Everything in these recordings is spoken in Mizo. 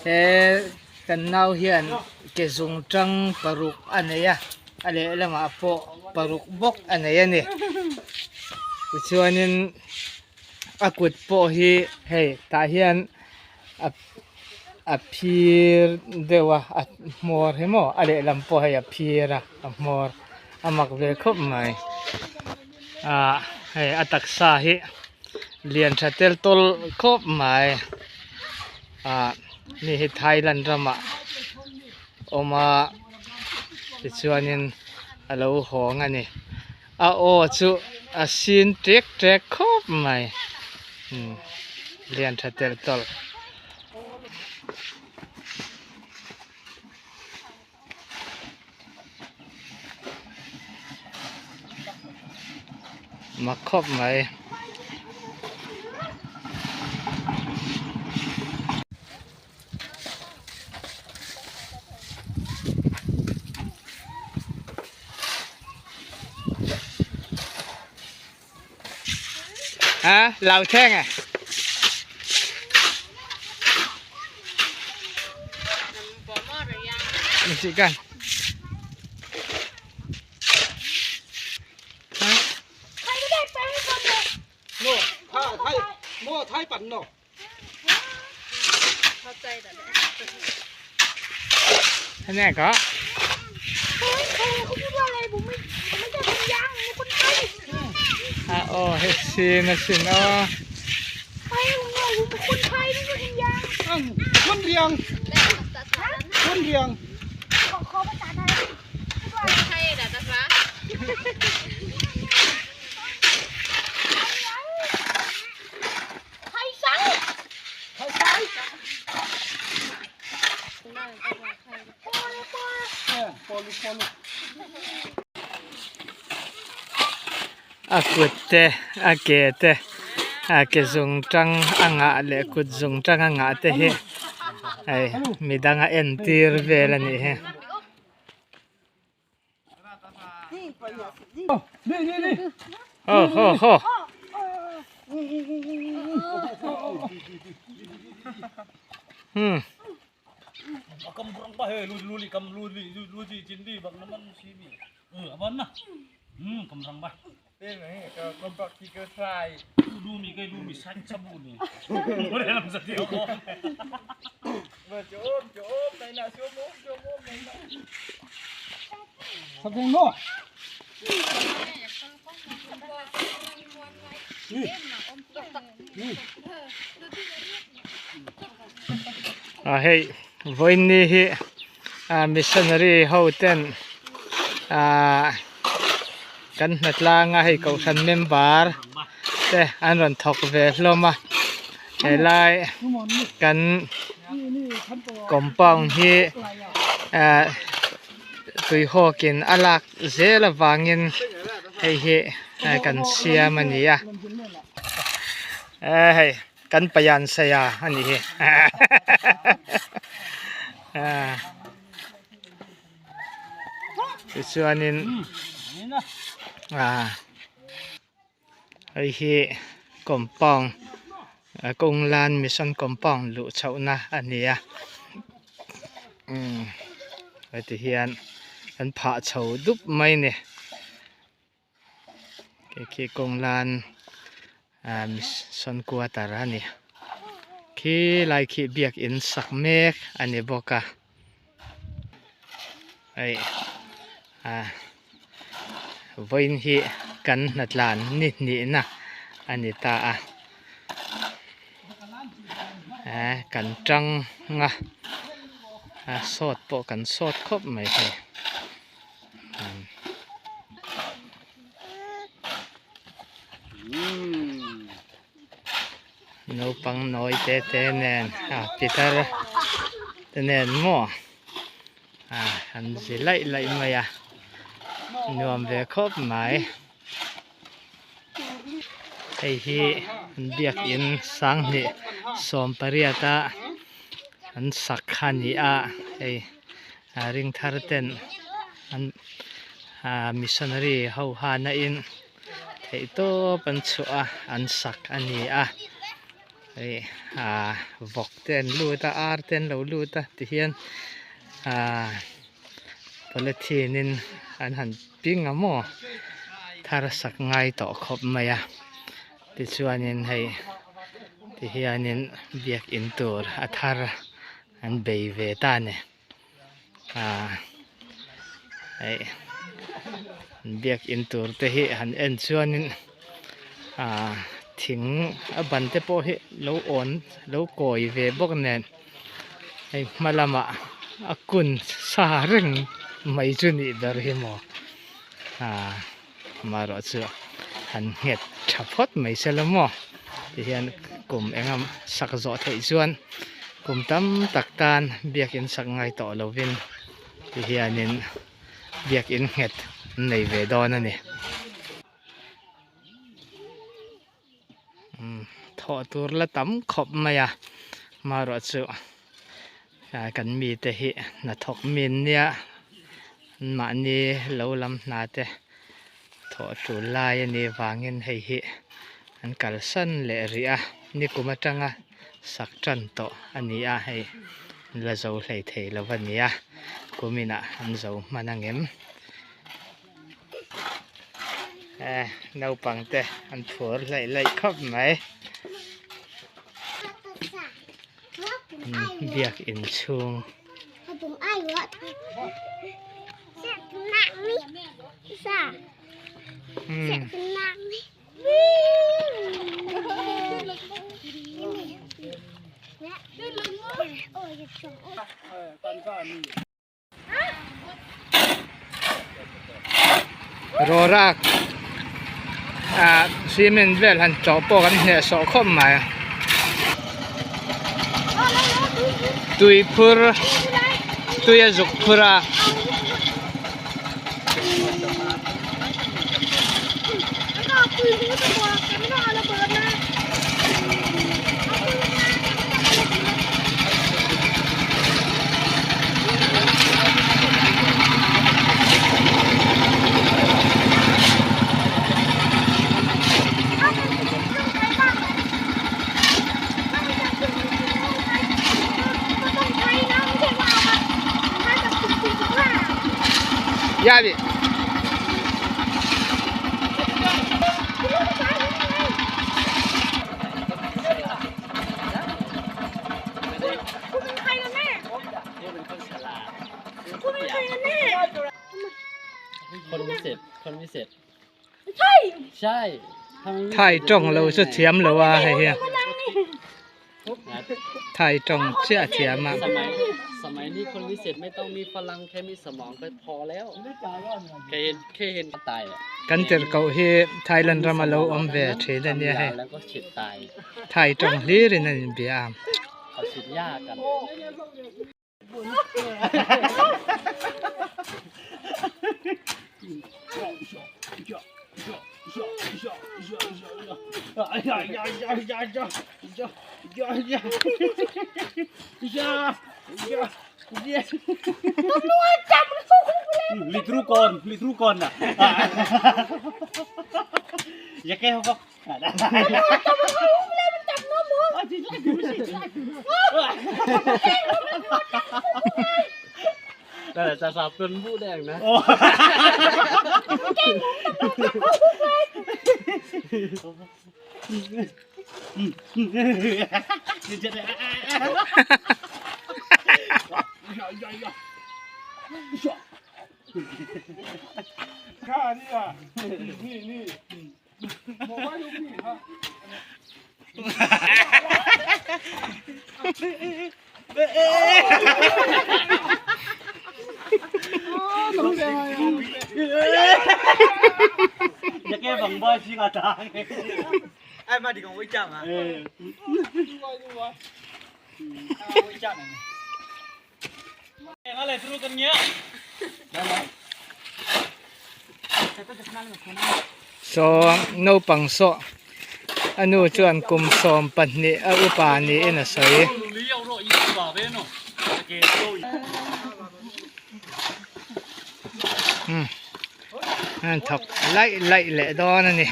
He kan nau hian ke zung tang paruk a nei a a lehlamah pawh paruk bawk a nei a ni tichuanin a kut pawh hi hei tah hian a a phir deuh a a hmawr hi maw a lehlam pawh hei a phir a a hmawr a mak ve khawp mai ah hei a taksa hi lian tha tel tawl khawp mai ah mi hi Thailand ramah awm a tichuanin a lo hawng a ni a aw chu a sin tek tek khawp mai umm lian tha tel tawl. Mak khawp mai. À, lầu thang à. Mình chỉ cần. Thế này có. À, ồ, hết xin, hết xin, ô. คนเรียงคนเรียง A kut te a ke te a ke zung tang a ngah leh kut zung tang a ngah te hi hei midang a entir vel a nih hi. Ho ho ho. Hmm. A hei vawiin hi ah missionary ho ten ah kan hnatlang a hei kohhran member te an rawn thawk ve hlawm a helai kan compound hi ah tuihawkin a lak zel avangin hei hi kan siam a ni a eh hei kan paian saia a nih hi tichuanin ah hei hi compound kawnglan mission compound luh chhohna a ni a umm heti hian an phah chho dup mai a ni khi khi kawnglan ah mission quarter a ni khilai khi biakin sak mek a ni bawk a. Hei ah vawiin hi kan hnatlan ni hnihna a ni ta a eh kan tang a a sawt pawh kan sawt khawp mai hei Naupang nawi te te nen ah pitar te nen maw ah an zi laih laih mai a nuam ve khawp mai hei hi an biakin sanghnih sawmpariat a an sak kha a ni a hei ah ring thar ten an ah missionary ho hana in. Theihtawp an chhuah a an sak a ni a Hei ah vawk te an lut a ar te an lo lut a tihian ah polythene in an han ping a maw thar sak ngai tawh khawp mai a tichuanin hei tihianin biakin tur a thar an bei ve ta a ni ah hei biakin tur te hi han en chuanin ah thing a ban te pawh hi lo awn lo kawi ve bawk nen hei hma lamah a kun sa reng mai chu nih ber hi maw ah amaherawh chu han nghet tha phawt mai se la maw tihian kum eng a sak zawh theih chuan kum tam tak tan biakin sak ngai tawh lovin tihianin biakin nghet an nei ve dawn a ni. Thawh tur la tam khawp mai a amaherawh chu kan mite hi hnathawk mi an nia mahni lo lam hna te thawh tul lai a nih vangin hei hi an kalsan leh rih a nikum atanga sak tan tawh a ni a hei an la zo hlei thei lo a ni a kuminah an zo hman angem. Eh naupang te an phur hlaih hlaih khawp mai biak inchhung Rawrak ah cement vel han tawh pawh kan hneh sawh khawp mai tui phur tui a zuk phur a. Yabi. Thai tawng lo chu thiam lo a hei hi Thai tawng chiah a thiam a. Kan tirhkoh hi Thailand rama lo awm ve thin a nia hei. Thai tawng hlir in an inbia a. Saw naupang saw a nu chuan kum 12 a upa niin a sawi. An thawk laih laih leh dawn a ni.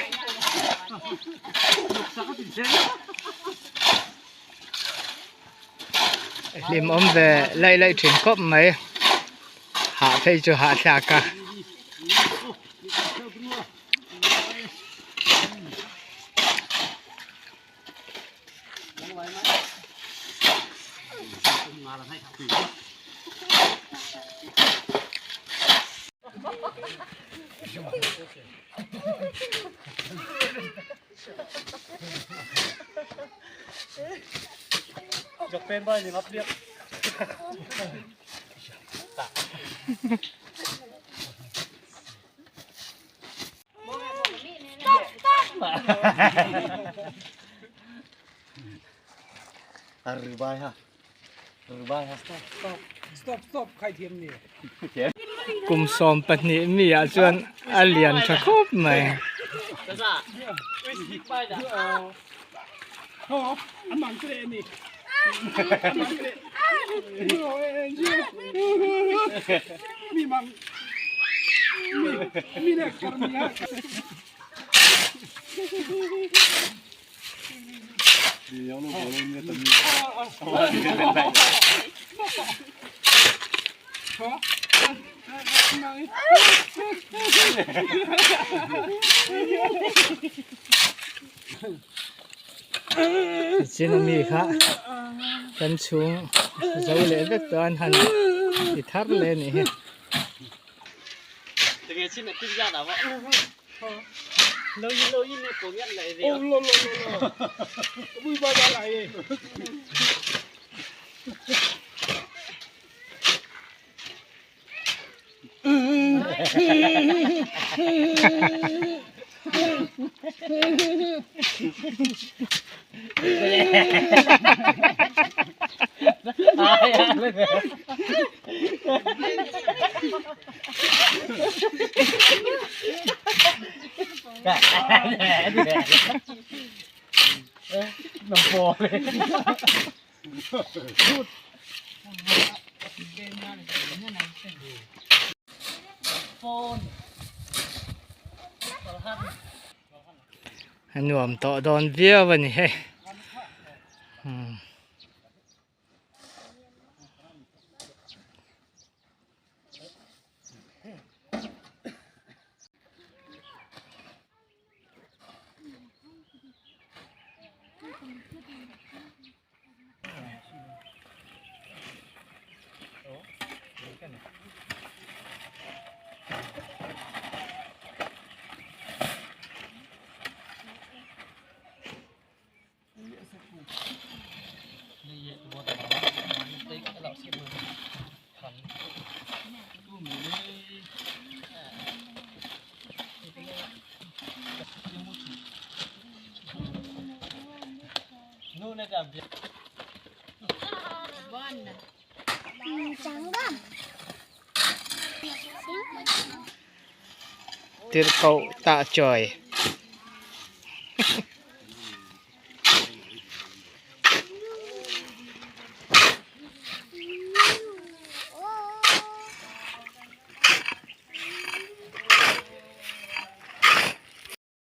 Hlimawm ve laih laih thin khawp mai hah phei chu hahthlak a. Kum 12 mi ah chuan a lian tha khawp mai. Tichin ami kha kan chhung zo leh vek tawh a an han ti thar leh a nih hi. A nuam tawh dawn viau a ni hei umm. Tirhkoh tah chawi.